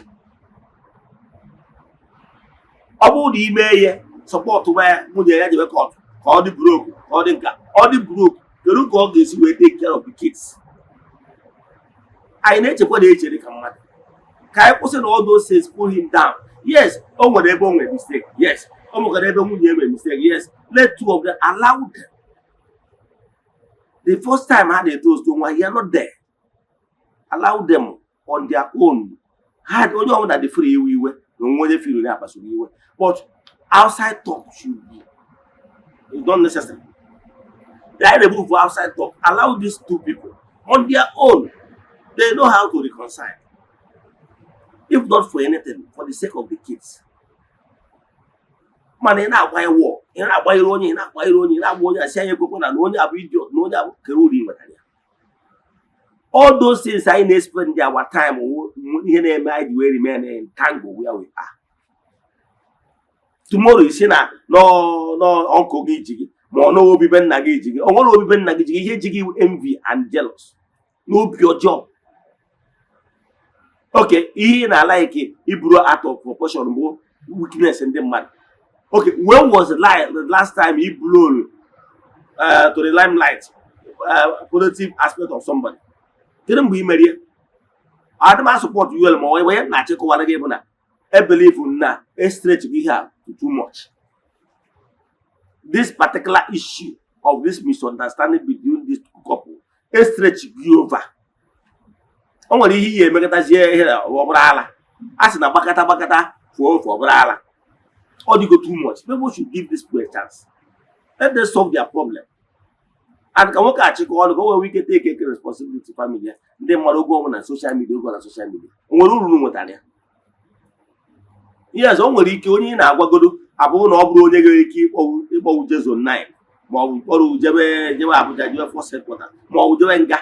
Ọ bụrụ na ime ihe support ya, nwunye ya jebe court ka ọ dị broke, ka ọ dị nka, ọ dị broke, kedu ka ọ ga-esi wee take care of the kids? Anyị na-echekwa na echere ka mmadụ ka anyị kwụsị na all those things pull him down. Yes, o nwere ebe o nwere mistake. Yes, o nwekwara ebe nwunye nwere mistake. Yes, let two of them, allow them. The first time ha na-etoast nwa, you are not there. Allow them on their own. Ha onye ọbụla dị free iwe iwe na onwe onye feel na akpasuru iwe, but outside talk should be, it's not necessary. They remove outside talk. Allow these two people on their own. They know how to reconcile. If not for anything, for the sake of the kids. Mana ị na-agbanye wọ, ị na-agbanyere onye, ị na-agbanyere onye, ị na-agba onye asị anyị ekwekwe na onye abụ idiot, na onye abụ kere uru ị nwetara ya. All those things anyị na-spend our time wụ ihe na-eme anyị ji wee remain in tango where we are. Tomorrow isi na n'ọnkụ gị ji gị, ma ọ n'obibe nna gị ji gị, ọ nwere obibe nna gị ji gị, ihe ji gị envy and jealous n'obi ọjọọ. Okay, ihe ị na-alike iburu out of proportion bụ weakness ndị mmadụ. Okay, when was the last time you blow to the limelight positive aspect of somebody? Kedu mgbe ị merie? Adị m support you, ma ọ onye na-achịkọwara gị bụ na e believe na e stretch gị ihe a to too much. This particular issue of this misunderstanding between these two couple e stretch gị over. O nwere ihe ihe emekọtazie ihe na ọ bụrụ ala a sị na gbakọta gbakọta fuo ofe, ọ bụrụ ala, ọ dịgo too much. People should give this people a chance. Let them solve their problem. And ka nwoke achịkọ ọnụ ka o nwee ike take eke responsibility family ya. Ndị mmadụ oge ọnwụ na social media, oge na social media, o nwere uru nwetara ya? Yes, o nwere ike onye ị na-agwagodo abụghị na ọ bụrụ onye nwere ike ịkpọwu je Zone 9, ma ọ bụ kpọrọ jebe Abuja, jebe force headquarter, ma ọ bụ jebe nga.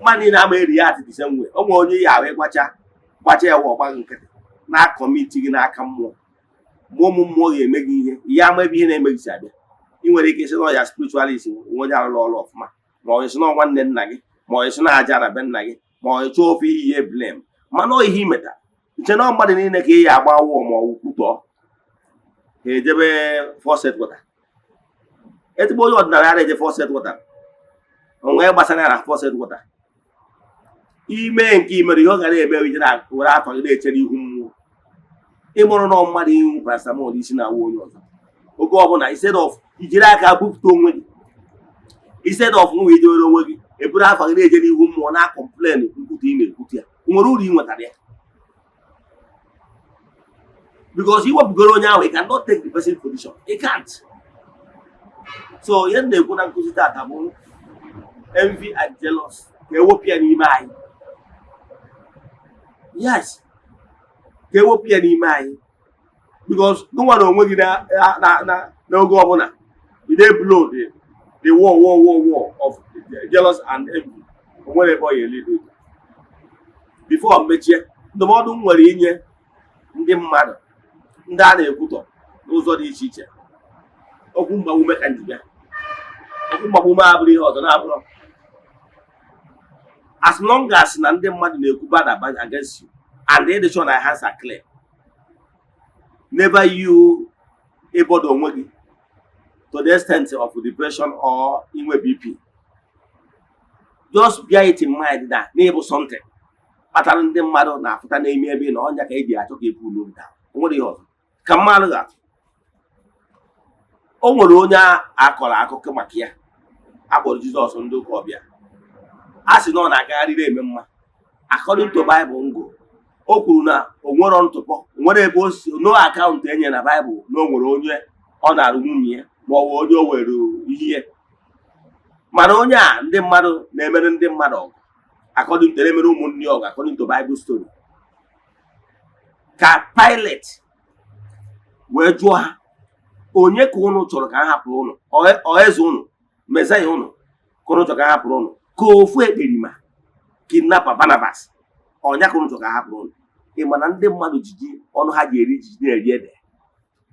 Mmadụ niile ama eri ya at the same way. O nwere onye ya ahụ ịgwacha gbacha ya, wa ọgbaghị nkịtị na commit gị n'aka mmụọ. Mgbe ụmụ mmụọ ga-eme gị ihe, ihe ama ebe ihe na-eme gị si abịa. Ị nwere ike isi na ọya spiritualist nwe onye arụrụ ọrụ ọfụma, ma ọ isi na nwanne nna gị, ma ọ isi na aja na be nna gị, ma ọ chọọ ofe ihe blame. Mana ọ ihe imeta nche na mmadụ niile ka ị ya agba wụọ ma ọ bụ kwutọọ ha ejebe force headquarter. Ezigbo onye ọdịnala ya na-eje force headquarter, onwe gbasara ya na force headquarter. Ime nke i mere, ihe ọ gara eme, ije na were afọ gị na-echere ihu mmụọ ịmụrụ na mmadụ ihu paracetamol isi na-awụ onye ọzọ oge ọbụla, instead of ijiri aka bupụta onwe gị, instead of nwa ijewere onwe gị eburu afa gị na-eje n'ihu mmụọ na complain nkwutu ị na-ekwutu ya, o nwere uru ị nwetara ya? Because iwepụgoro onye ahụ, you cannot take the person position. You can't. So ihe m na-ekwu na nkụzi tata bụ envy and jealous, ka ewepụ ya n'ime anyị. Yes, ka ewepụ ya n'ime anyị, because gụnwa na onwe gị na n'oge ọbụla ị na-eblow the war of jealous and envy, o nwere ebe ọ ya eledo. Before mechie, ndụmọdụ m nwere inye ndị mmadụ, ndị a na-ekwutọ n'ụzọ dị iche iche, okwu mgbamume ka njibịa. Okwu mgbamume abụrụ ihe ọzọ na-abụrụ, as long as na ndị mmadụ na-ekwu bad about against you and they sure na hands are clear, never you ịbọdọ onwe gị to the extent of depression or inwe BP. Just bear it in mind na n'ịbụ something kpatara ndị mmadụ na-afụta n'ime ebe ị na ọnya ka eji achọ ka ebu n'obi taa. O nwere ihe ọzọ ka mmadụ ga-atụ. O nwere onye akọrọ akụkọ maka ya akpọrọ Jizọs. Ndị ụka ọbịa a sị na ọ na-agagharị eme mma. According to Bible ngụ, o kwuru na o nwero ntụpọ, o nwere ebe o si no account enye na Bible na o nwere onye ọ na-arụ nwunye ya, ma ọ bụ onye o were ihe. Mana onye a ndị mmadụ na-emere ndị mmadụ ọgụ, according to emere ụmụnne ya ọgụ, according to Bible story, ka Pilate wee jụọ ha. Onye ka ụnụ chọrọ ka a hapụrụ ụnụ? Ọ eze ụnụ, Messiah ụnụ, ka ụnụ chọrọ ka a hapụrụ ụnụ, ka ofu ekperima kidnapper Barnabas ọnya ka ụnụ chọrọ ka a hapụrụ ụnụ? Ị ma na ndị mmadụ jiji ọnụ ha ji eri jiji na-eri ede.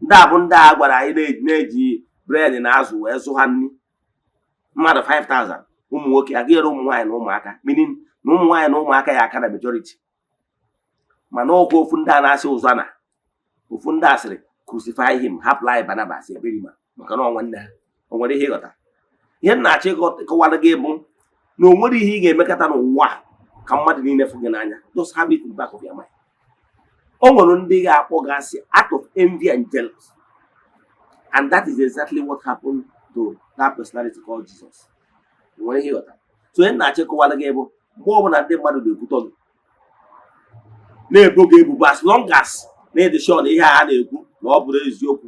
Ndị a bụ ndị a gwara anyị na-eji bread na azụ wee zụ ha nri, mmadụ 5000 ụmụ nwoke, agụnyere ụmụ nwaanyị na ụmụaka, meaning na ụmụ nwaanyị na ụmụaka ya aka na majority. Mana ọkwa ofu ndị a na-asị ụzọ na ofu ndị a sịrị, "Crucify him, hapụla anyị Barnabas ekperima," maka na ọ nwanne ha. O nwere ihe ịghọta ihe m na-achọ ịkọwara gị bụ na o nwere ihe ị ga-emekọta n'ụwa ka mmadụ niile fụ gị n'anya. Just have it in the back of your mind. O nwere ndị ga-akpọ gị asị out of envy and jealous, and that is exactly what happened to that personality called Jesus. O nwere ihe ịghọta? So ihe m na-achọ ịkọwara gị bụ, mgbe ọbụla ndị mmadụ na-ekwutọ gị, na-ebo gị ebubo, as long as na ịdị sure na ihe a na-ekwu na ọ bụrụ eziokwu,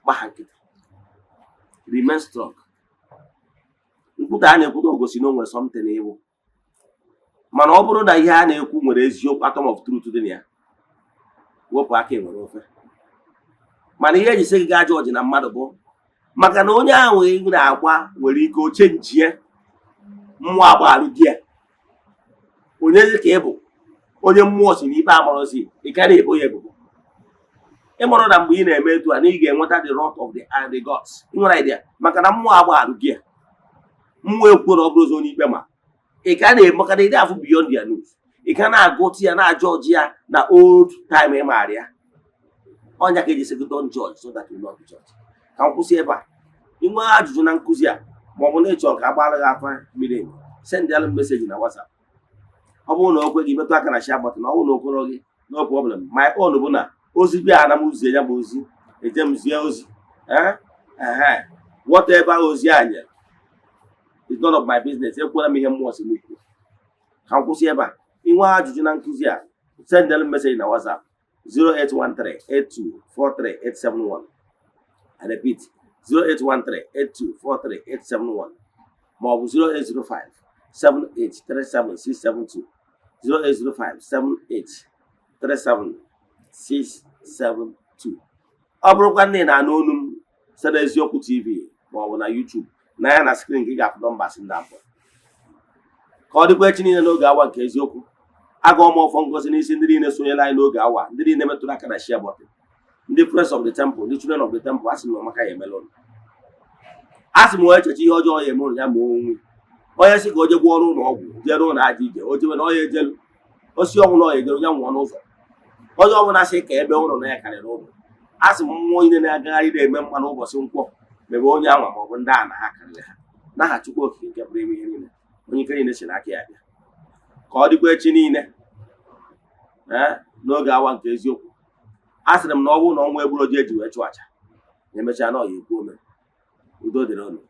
gba ha nkịtị, remain strong. Nkwutọ a na-ekwutọ gosi na o nwere something ịbụ. Mana ọ bụrụ na ihe a na-ekwu nwere eziokwu, atom of truth dị na ya, wepụ aka enwere ofe. Mana ihe eji sị gị gaa jọji na mmadụ bụ maka na onye ahụ ị na-agwa nwere ike oche njie mmụọ agbagharụ di ya. Onye dị ka ị bụ onye mmụọ si n'ikpe amarọzi, ị ka na-ebo ya ebubo. Ịmụrụ na mgbe ị na-eme etu a na ị ga-enweta the wrath of the gods. Ị nwere idea maka na mmụọ agbagharụ gị ya, mmụọ ekwuo na ọ bụrụ ụzọ onye ikpe ma ị ka na-eme, maka na ị afụ beyond their nose. Ị ka na-agụtụ ya, na-ajọ ọjị ya na old time. Ị maara ya ọnya ka eji sị gị, "Don't judge so that you will not be judged." Ka m kwụsị ebe a. Ị nwee ajụjụ na nkụzi a, ma ọ bụ na ị chọrọ ka a gbara gị afa miri emi, send alụ message na WhatsApp. Ọ bụrụ na o kwe gị, metụ aka na share button. Ọ bụrụ na o kwere gị, no problem. My own bụ na ozi bịa na m zie ya bụ ozi, eje m zie ozi. Ee ehe, whatever ozi a nyere is none of my business. Ekwela m ihe mmụọ si m kwuo. Ka m kwụsị ebe a. Ị nwee ajụjụ na nkụzi a, send them message na WhatsApp 08138243871. I repeat, 08138243871, ma ọ bụ 08057837672, 08057837672. Ọ bụrụkwa na ị na-anụ olu m site n'Eziokwu TV ma ọ bụ na YouTube, na ya na screen gị ga-afụ numbers ndị abụọ. Ka ọ dịkwa echi niile n'oge awa nke eziokwu. Agụọ m ọfọ ngozi n'isi ndị niile sonyere anyị n'oge awa, ndị niile metụrụ aka na share button, ndị friends of the temple, ndị children of the temple. A sị na ọmaka ya emela ụnụ. A sị m onye echeche ihe ọjọọ ya eme ụnụ, ya ma onwe onye sị ka o je gwọọ ọrụ ụlọ ọgwụ, jere ụlọ aja ije, o jebe na ọya ejelu osi ọnwụ na ọya ejelu ya nwụọ n'ụzọ. Onye ọbụla sị ka ebe ụlọ na ya karịrị ụlọ, a sị m mmụọ niile na-agagharị na-eme mkpa n'ụbọchị nkwọ mebe onye anwa ma ọ bụ ndị a na ha karịrị ha, n'aha Chukwu Okike nke pụrụ ime ihe niile, onye ike niile si n'aka ya bịa. Ka ọ dịkwa echi niile, ee, n'oge awa nke eziokwu. A sịrị m na ọ bụrụ na ọnwa egburu oji eji wee chụọ aja na emechaa na ọ ya ekwu ome. Udo dịrị unu.